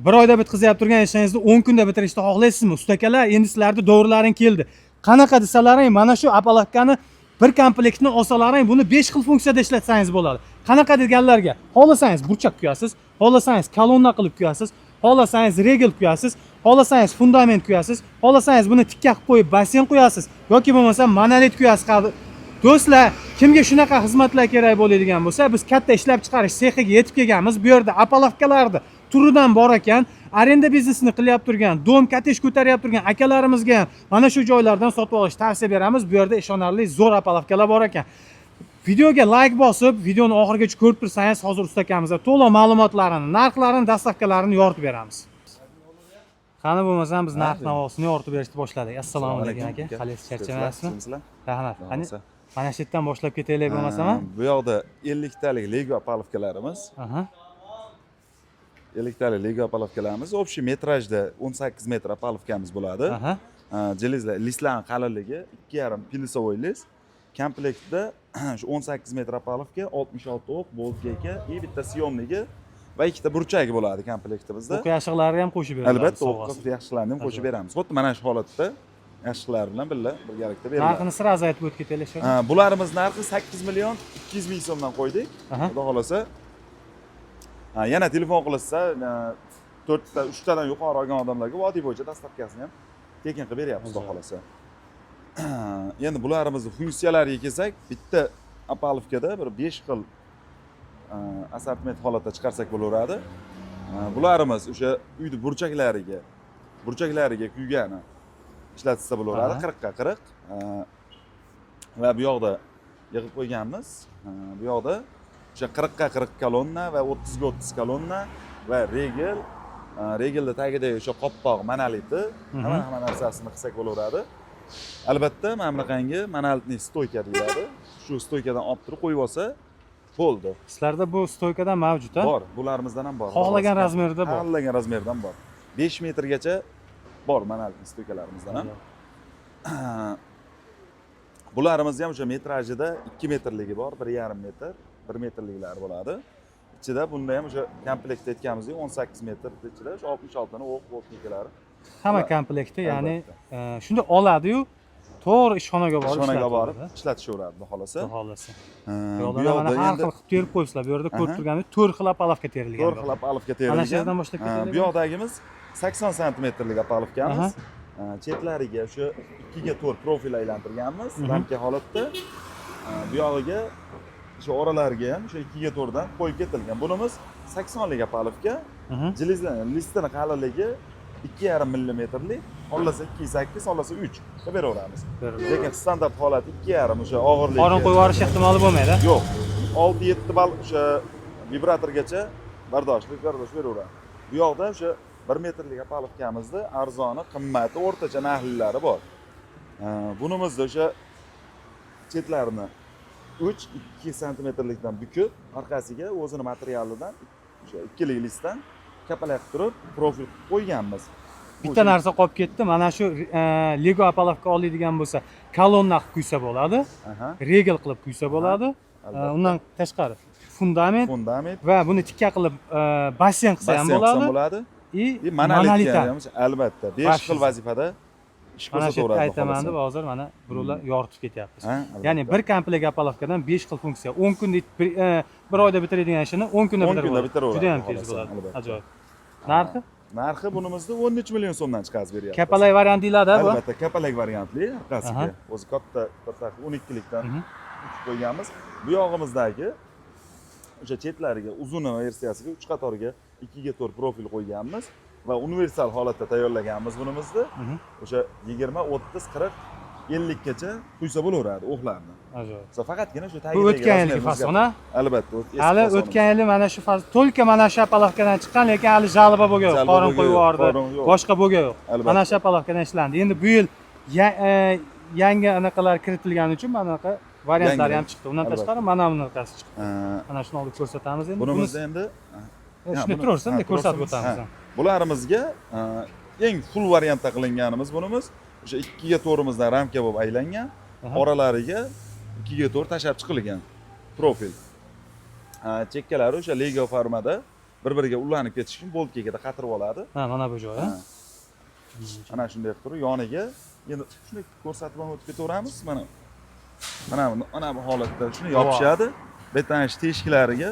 Bir oyda bitkazyapti turgan ishingizni 10 kunda bitirishni xohlaysizmi? Ustakalar, endi sizlarni dovrlaring keldi. Qanaqa desalaring, mana shu опалубка ni bir komplektni olsalaring, buni 5 xil funksiyada ishlatsangiz bo'ladi. Qanaqa deganlarga, xohlasangiz burchak kuyasiz, xohlasangiz kolonna qilib kuyasiz, xohlasangiz regel kuyasiz, xohlasangiz fundament kuyasiz, xohlasangiz buni tikka qilib qo'yib basseyn quyasiz yoki bo'lmasa monolit kuyasiz. Do'stlar, kimga shunaqa xizmatlar kerak bo'ladigan bo'lsa, biz katta ishlab chiqarish sexiga yetib kelganmiz. Bu yerda опалубка larni turidan bor ekan. Arenda biznesini qilyapti turgan, дом, kottej ko'taryapti turgan akalarimizga ham mana shu joylardan sotib olishni tavsiya beramiz. Bu yerda ishonarli zo'r опалубка lar bor ekan. Videoga layk bosib, videoni oxirigacha ko'rib tursangiz, hozir usta akamizga to'liq ma'lumotlarini, narxlarini, доставка larini yoritib beramiz. Qani bo'lmasam biz narx navosini yoritib berishni boshladik. Assalomu alaykum, aka. Qalaysiz, charchamayapsizmi? Rahmat. Qani, mana shu yerdan boshlab ketaylik bo'lmasam, a? Bu yoqda 50 talik Lego опалубка larimiz. 50 talik Lego опалубка larimiz общий metrajda 18 metr опалубка miz bo'ladi. Желез lar, listlarning qalinligi 2,5 плюсовой list. Komplektda shu 18 metr опалубка, 66 o'q, bolt gayka и bitta съёмник i va ikkita burchagi bo'ladi komplektimizda. O'q yashiqlari ham qo'shib beriladi. Albatta, sovg'asi. o'q yashiqlarni ham qo'shib beramiz. Xuddi mana shu holatda yashiqlar bilan birga birgalikda beriladi. Narxini сразу aytib o'tib ketaylik shu. Ha, bularimiz narxi 8 million 200 ming so'mdan qo'ydik. Xudo xohlasa. Ha, yana telefon qilishsa, to'rtta, uchtadan yuqori olgan odamlarga vodiy bo'yicha доставка sini ham tekin qilib beryapmiz, xudo xohlasa. Endi bularimizni funksiyalariga kelsak, bitta опалубка da bir 5 xil assortiment holatda chiqarsak bo'laveradi. Bularimiz o'sha uyni burchaklariga kuygani ishlatsa bo'laveradi, 40 ga 40. Va bu yoqda yig'ib qo'yganmiz. Bu yoqda o'sha 40 ga 40 kolonna va 30 ga 30 kolonna va regel. Regelni tagidagi o'sha qopqoq monoliti, hamma hamma narsasini qilsak bo'laveradi. Albatta, mana bunaqangi монолитный стойка deyiladi. Shu стойка dan olib turib qo'yib olsa bo'ldi. Sizlarda bu стойка dan mavjud, a? Bor, bularımizdan ham bor. Xohlagan размер da bor. Xohlagan размер dan bor. 5 metrgacha bor монолитный стойка larimizdan ham. Bularimizni ham o'sha metrajida 2 metrligi bor, 1,5 metr, 1 metrliklari bo'ladi. Ichida bunda ham o'sha komplektda aytganimizdek 18 metr ichida o'sha 66 tani o'q boltnikalari. Hamma komplekti, ya'ni shunda oladi-yu, to'g'ri ishxonaga borib Ishxonaga borib ishlataveradi. Ishlatishaveradi, xudo xohlasa. Xudo xohlasa. Bu Bu yoqda mana yoqda har endi xil qilib terib qo'yibsizlar. Bu yerda ko'rib turganingiz to'rt xil опалубка terilgan. To'rt xil опалубка terilgan. Mana shu yerdan boshlab ketaylik. Bu yoqdagimiz 80 santimetrlik опалубка miz. Chetlariga o'sha 2 ga 4 profil aylantirganmiz, ramka holatda. Bu yog'iga o'sha oralariga ham o'sha 2 ga 4 dan qo'yib ketilgan. Bunimiz 80 lik опалубка. Желез lar listini qalinligi 2,5 millimetrlik, xohlasa 2,8, xohlasa 3 qilib beraveramiz. Beriladi. Lekin standart holati 2,5 o'sha og'irligi. Qorin qo'yib yuborish ehtimoli bo'lmaydi. Yo'q. 6-7 ball o'sha vibratorgacha bardoshli bardosh beraveradi. Bu yoqda o'sha 1 metrlik опалубка mizni arzoni, qimmati, o'rtacha narxlilari bor. Bunimizda o'sha chetlarini 3 2 santimetrlikdan bukib, orqasiga o'zini materialidan o'sha ikkilik listdan kapalak qilib turib profil qilib qo'yganmiz. Bitta narsa qolib ketdi. Mana shu Lego опалубка oladigan bo'lsa, kolonna qilib quysa bo'ladi, regel qilib quysa bo'ladi. Undan tashqari fundament Fundament va buni tikka qilib basseyn qilsa ham basseyn qilsa bo'ladi. Bo'ladi. И И monolitga monolitdan. ham albatta 5 Вообще. xil vazifada ish Mana shu yerda ko'rsataveradi. Aytaman deb Xohlasa. Hozir mana birovlar yoritib ketyapmiz. Ha, albatta. Ya'ni bir komplekt опалубка dan 5 xil funksiya. 10 kunda bir oyda bitiradigan ishini 10 kunda 10 bitirib kunda bo'ladi. bitiraveradi, Juda ham tez xohlasa, bo'ladi. Albatta. Ajoyib. Narxi? Narxi bunimizni 13 million so'mdan chiqazib beryapmiz. Kapalak variant deyiladi bu. Albatta, kapalak variantli orqasiga. O'zi katta katta 12 likdan uchib qo'yganmiz. Bu yog'imizdagi o'sha chetlariga uzun versiyasiga 3 qatorga 2 ga 4 profil qo'yganmiz va universal holatda tayyorlaganmiz bunimizni. O'sha 20, 30, 40, 50 gacha quysa bo'laveradi o'qlarni. Ajoyib. Masalan, faqatgina shu Bu tagidagi o'tgan yilgi размер fason, a? Albatta, eski Hali fasonimiz. O'tgan yili mana shu только mana shu опалубка dan chiqqan, lekin hali жалоба bo'lgan yo'q. Жалоба Qorin bo'lgan qo'yib yo'q, yubordi. qorin yo'q. Boshqa bo'lgan yo'q. Albatta. Mana shu опалубка dan ishlandi. Endi bu yil yangi anaqalar kiritilgani uchun mana bunaqa variantlari Yangi. Ham chiqdi. Undan Albatta. Tashqari mana bunaqasi chiqdi. Mana shuni olib ko'rsatamiz endi. Bunimizda endi Shuni buni- turaversin, ha, ko'rsatib turaversin. o'tamiz. Ha. Bularimizga eng full variantda qilinganimiz bunimiz o'sha 2 ga 4imizdan ramka bo'lib aylangan, oralariga 2 ga 4 tashlab chiqilgan profil. Chekkalari o'sha Lego formada. Bir biriga ulanib ketishi uchun болтикada qatirib oladi. Ha, mana bu joyi. Ha. Ana shunday qilib turib yoniga endi shunday ko'rsatib ham o'tib ketaveramiz. Mana bu holatda shuni yopishadi. Bu yerdan shu teshiklariga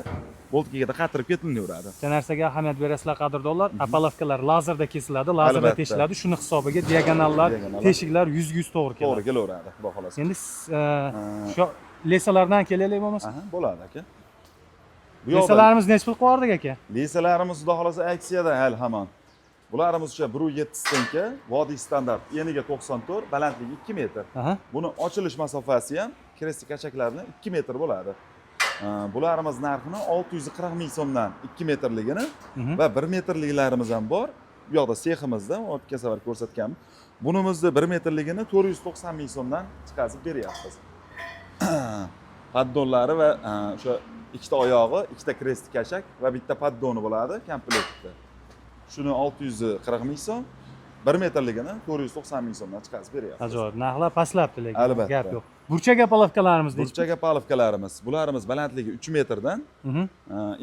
болтикada qatirib ketilaveradi. Bitta narsaga ahamiyat berasizlar, qadrdonlar, опалубка lar lazerda kesiladi, lazerda teshiladi. Shuni hisobiga diagonallar, Diagonallar. teshiklar 100 100 to'g'ri keladi. To'g'ri kelaveradi, xudo xohlasa. Endi shu леса lardan kelaylik bo'lmasa. Aha, bo'ladi aka. Bu yoqda Леса larimiz nechi pul qilardik aka? Леса larimiz xudo xohlasa aksiyada hali hamon. Bularimiz o'sha 1,7 стенка, vodiy standart, eniga 94, balandligi 2 metr. Buni ochilish masofasi ham крестик kachaklar bilan 2 metr bo'ladi. Bularimiz narxini 640 ming so'mdan 2 metrligini va 1 metrliklarimiz ham bor. Bu yoqda seximizda o'tgan safar ko'rsatganmiz. Bunimizni 1 metrligini 490 ming so'mdan chiqazib beryapmiz. Поддон lari va o'sha ikkita oyog'i, ikkita крестик kashak va bitta поддон i bo'ladi komplektda. Shuni 640 ming so'm, 1 metrligini 490 ming so'mdan chiqazib beryapmiz. Ajoyib. Narxlar pastlabdi lekin. Albatta. Gap yo'q. Burchak опалубка larimiz nechi? Burchak опалубка larimiz, bularimiz balandligi 3 metrdan,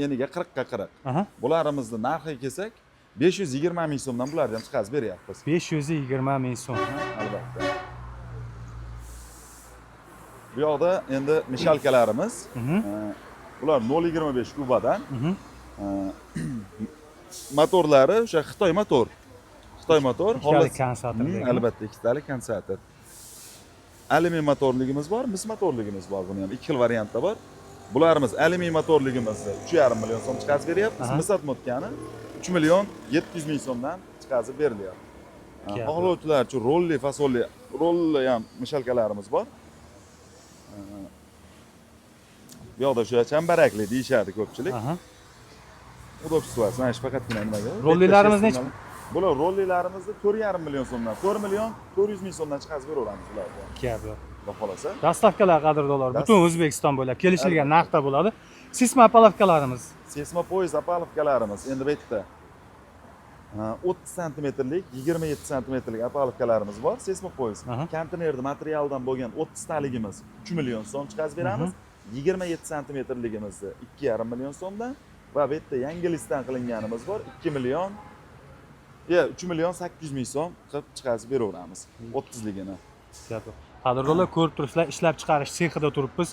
eniga 40 ga 40. Bularimizni narxiga kelsak, 520 ming so'mdan bularni ham chiqazib beryapmiz. 520 ming so'm. Albatta. Bu yoqda endi мешалка larimiz, bular 0,25 kubadan. Motorlari o'sha Xitoy motor. Xitoy motor. Ikkitalik kondensator lekin. Albatta, ikkitalik kondensator. Alyumin motorligimiz bor, mis motorligimiz bor. Buni ham ikki xil variantda bor. Bularimiz alyumin motorligimizni 3,5 million so'm chiqazib beryapmiz. Mis отмотка ni 3 million 700 ming so'mdan chiqazib berilyapti. Gap. Xohlovchilar uchun rolli, fasonli, rolli ham мешалка larimiz bor. Bu yoqda o'sha chambarakli deyishadi ko'pchilik. Удобство si mana shu faqatgina nimaga? Rollilarimiz nechi? Bular rollilarimizni 4,5 million so'mdan, 4 million 400 ming so'mdan chiqazib beraveramiz ularni. Gap yo'q. Xudo xohlasa. Доставка lar, qadrdonlar, butun O'zbekiston bo'ylab kelishilgan narxda bo'ladi. Sisma опалубка larimiz. Sesma poyezd опалубка larimiz endi bu yerda 30 santimetrlik, 27 santimetrlik опалубка larimiz bor. Sesma poyezd. Konteynerni materialdan bo'lgan 30 taligimiz 3 million so'm chiqazib beramiz. 27 santimetrligimizni 2,5 million so'mdan va bu yerda yangi лист dan qilinganimiz bor, 2 million ya 3 million 800 ming so'm qilib chiqazib beraveramiz 30ligini. Gap yo'q. Qadrdonlar, ko'rib turibsizlar, ishlab chiqarish sexida turibmiz.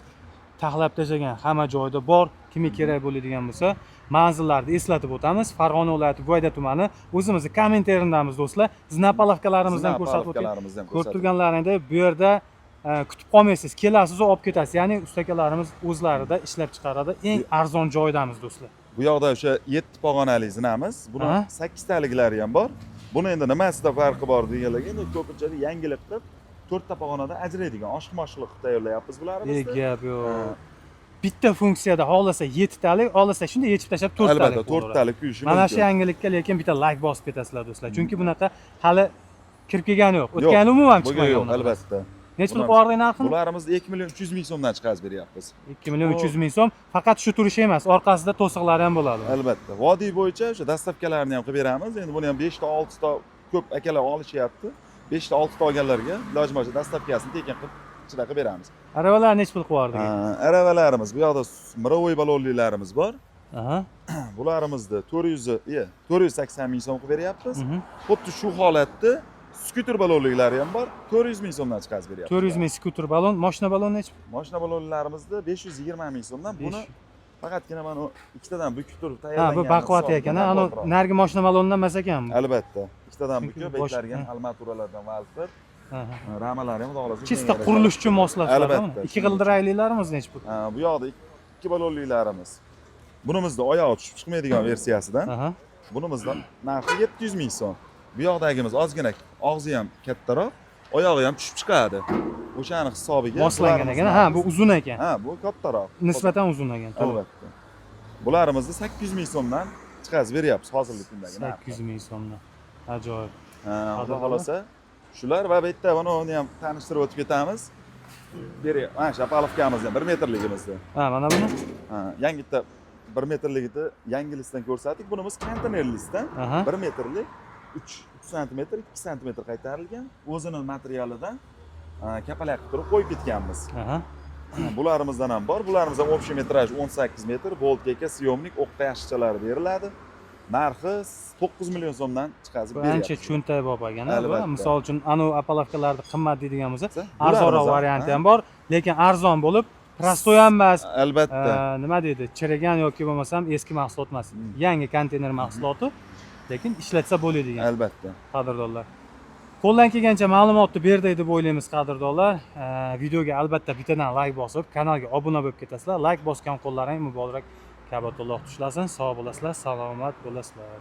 Taxlab tashlagan hamma joyda bor. Kimga kerak bo'ladigan bo'lsa, manzillarni eslatib o'tamiz. Farg'ona viloyati, Buvayda tumani, o'zimizni Kominternimiz, do'stlar. Зина опалубка larimizdan ko'rsatib o'tgan. Зина опалубка larimizni ham Ko'rib ko'rsatib. turganlaringda bu yerda kutib qolmaysiz. Kelasiz, olib ketasiz. Ya'ni ustakalarimiz o'zlarida ishlab chiqaradi. Eng arzon joydamiz, do'stlar. Bu yoqda o'sha 7 pog'onali zinamiz. Buni 8 taliklari ham bor. Buni endi nimasida farqi bor deganlarga, endi ko'pincha yangilik qilib to'rtta pog'onadan ajraydigan oshiq moshiqlik qilib tayyorlayapmiz bularimizni. Gap yo'q. Bitta funksiyada xohlasa yettitalik, xohlasa shunday yechib tashlab to'rttalik Albatta, bo'laveradi. to'rttalik kuyishi Mana shu mumkin. yangilikka lekin bitta layk bosib ketasizlar, do'stlar. Chunki bunaqa hali kirib kelgani yo'q. O'tgan yil umuman Bugun chiqmagan yo'q, bunaqa. albatta. Necha pul Bularimiz- qilib narxini? Bularimizni 2 million 300 ming so'mdan chiqazib beryapmiz. 2 million 300 ming so'm. Faqat shu turishi emas, orqasida to'siqlari ham bo'ladi. Albatta. Vodiy bo'yicha o'sha доставка larni ham qilib beramiz. Endi buni ham 5 ta, 6 ta ko'p akalar olishyapti. 5 ta, 6 ta olganlarga iloji boricha доставка sini tekin qilib ichida qilib beramiz. Aravalar necha pul qilardik? Ha, aravalarimiz bu yoqda мировой balonlilarimiz bor. Bularimizni 400 iya, 480 ming so'm qilib beryapmiz. Xuddi shu holatda skuter balonliklari ham bor, 400 ming so'mdan chiqazib beryapmiz. 400 ming skuter balon, moshina balon necha? Moshina balonlarimizni 520 ming so'mdan. Buni faqatgina mana u ikkitadan bukib turib Ha, tayyorlangan. bu baquvvat ekan, ha, anu narigi moshina balondan emas ekan bu. Albatta, ikkitadan Chunki bukib, betlariga ham armaturalardan valv qilib, ramalari ham xudo xohlasa Чисто shunga qurilish uchun moslashlar. Albatta, Ikki g'ildiraklilarimiz necha pul? Ha, bu yoqda ikki balonlilarimiz. Bunimizda oyog'i tushib chiqmaydigan versiyasidan. Bunimizdan narxi 700 ming so'm. Bu yoqdagimiz ozgina og'zi ham kattaroq, oyog'i ham tushib chiqadi. O'shani hisobiga Moslangan bularimiz ekan. Ha, bu uzun ekan. Ha, bu kattaroq. Nisbatan uzun ekan, to'g'ri. Albatta. Bularimizni 800 ming so'mdan chiqazib beryapmiz hozirgi kundagi narxi. 800 ming so'mdan. Ajoyib. Ha, xudo Qadrli. xohlasa shular va bu yerda mana uni ham tanishtirib o'tib ketamiz. Beryapmiz. Mana shu опалубка mizni 1 metrligimizni. Ha, mana buni. Ha, yangi bitta 1 metrligini yangi лист dan ko'rsatdik. Bunimiz konteyner лист dan 1 metrlik 3 santimetr, 2 santimetr qaytarilgan. O'zini materialidan kapalak qilib turib qo'yib ketganmiz. Bularimizdan ham bor. Bularimiz ham общий метраж 18 metr, болт, гайка, съёмник, o'qqa yashikchalari beriladi. Narxi 9 million so'mdan chiqazib Bu ancha beryapmiz. Cho'ntakbop ekan, a, bu. Albatta. Misol uchun, anavi опалубка larni qimmat deydigan bo'lsa, Bularimiz arzonroq ham, varianti ha. ham bor, lekin arzon bo'lib, простой ham emas. Albatta. Nima deydi, chirigan yoki bo'lmasam eski mahsulot emas. Yangi konteyner mahsuloti, lekin ishlatsa bo'ladigan. Albatta. Qadrdonlar, qo'ldan kelgancha ma'lumotni berdik deb o'ylaymiz, qadrdonlar. Videoga albatta bittadan layk bosib, kanalga obuna bo'lib ketasizlar. Layk bosgan qo'llaring muborak, Ka'batulloh tushlasin. Sog' bo'lasizlar, salomat bo'lasizlar.